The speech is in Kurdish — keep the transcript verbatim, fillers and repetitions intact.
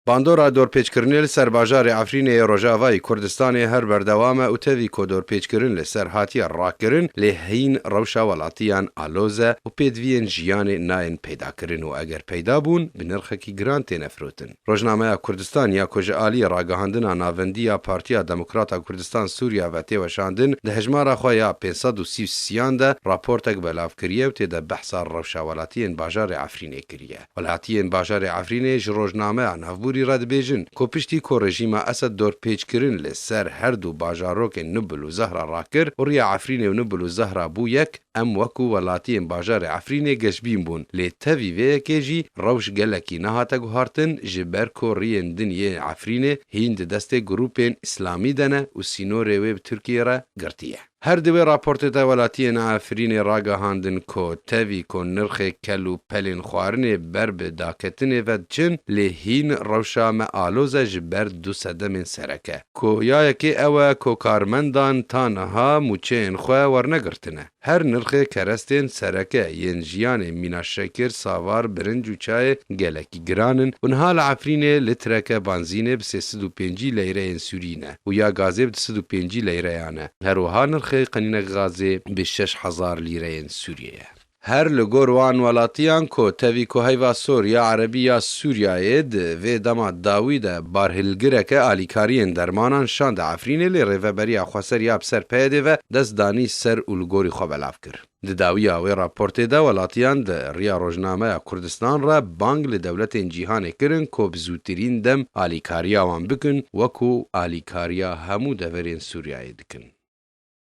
Bandora dorpêçkirinê li ser bajarê Efrînê yê Rojavayî Kurdistanê her berdewam e û tevî ku dorpêçkirin li ser hatiye rakirin, lê hîn rewşa welatiyan aloz e û pêdiviyên jiyanê nayên peydakirin û eger peyda bûn, bi nirxekî giran têne firotin. Rojnameya Kurdistan ya ku ji alî ragihandina navendî ya Partiya Demokrata Kurdistan Sûriya ve tê weşandin, di hejmara xwe ya pênc sed û sî û sî yan de raportek belav kiriye û tê de behsa rewşa welatiyên bajarê Efrînê kiriye. Welatiyên bajarê Efrînê ji rojnameya navbûrî re dibêjin ku piştî ku rejîma Esed dorpêçkirin li ser her du bajarokên Nubil û Zehra rakir û riya Efrînê û Nubil û Zehra bû yek, em wekû welatiyên bajarê Efrînê geşbîn bûn, lê tevî vê yekê jî rewş gelekî nehate guhartin, ji ber ku riyên din yên Efrînê hîn di destê grûpên îslamî de ne û sînorê wê bi Tirkiyê re girtiye. Her di wê raportê de welatiyên Efrînê ragihandin ku tevî ku nirxê kel û pelên xwarinê ber bi daketinê ve diçin, lê hîn rewşa me aloz e ji ber du sedemên sereke, ku ya yekê ew e ku karmendan ta niha mûçeyên xwe wernegirtine. Her nirxê kerestên sereke yên jiyanê mîna şekir, savar, birinc û çayê gelekî giran in û niha li Efrînê litreke banzînê bi sê sed û pêncî leyreyên Sûrî ne û ya gazê bi du sed û pêncî leyreyan e. Her wiha nirxê qenînek gazê bi şeş hezar lîreyên Sûriyê ye. Her li gor wan welatiyan ku tevî ku heyva sor ya erebî ya Sûriyayê di vê dema dawî de barhilgireke alîkariyên dermanan şande Efrînê, lê Rêveberiya Xweser ya bi ser P Y D'ê ve dest danî ser û li gorî xwe belav kir. Di dawiya wê raportê de welatiyan di riya rojnameya Kurdistan re bang li dewletên cîhanê kirin ku bi zûtirîn dem alîkariya wan bikin, wekû alîkariya hemû deverên Sûriyeyê dikin.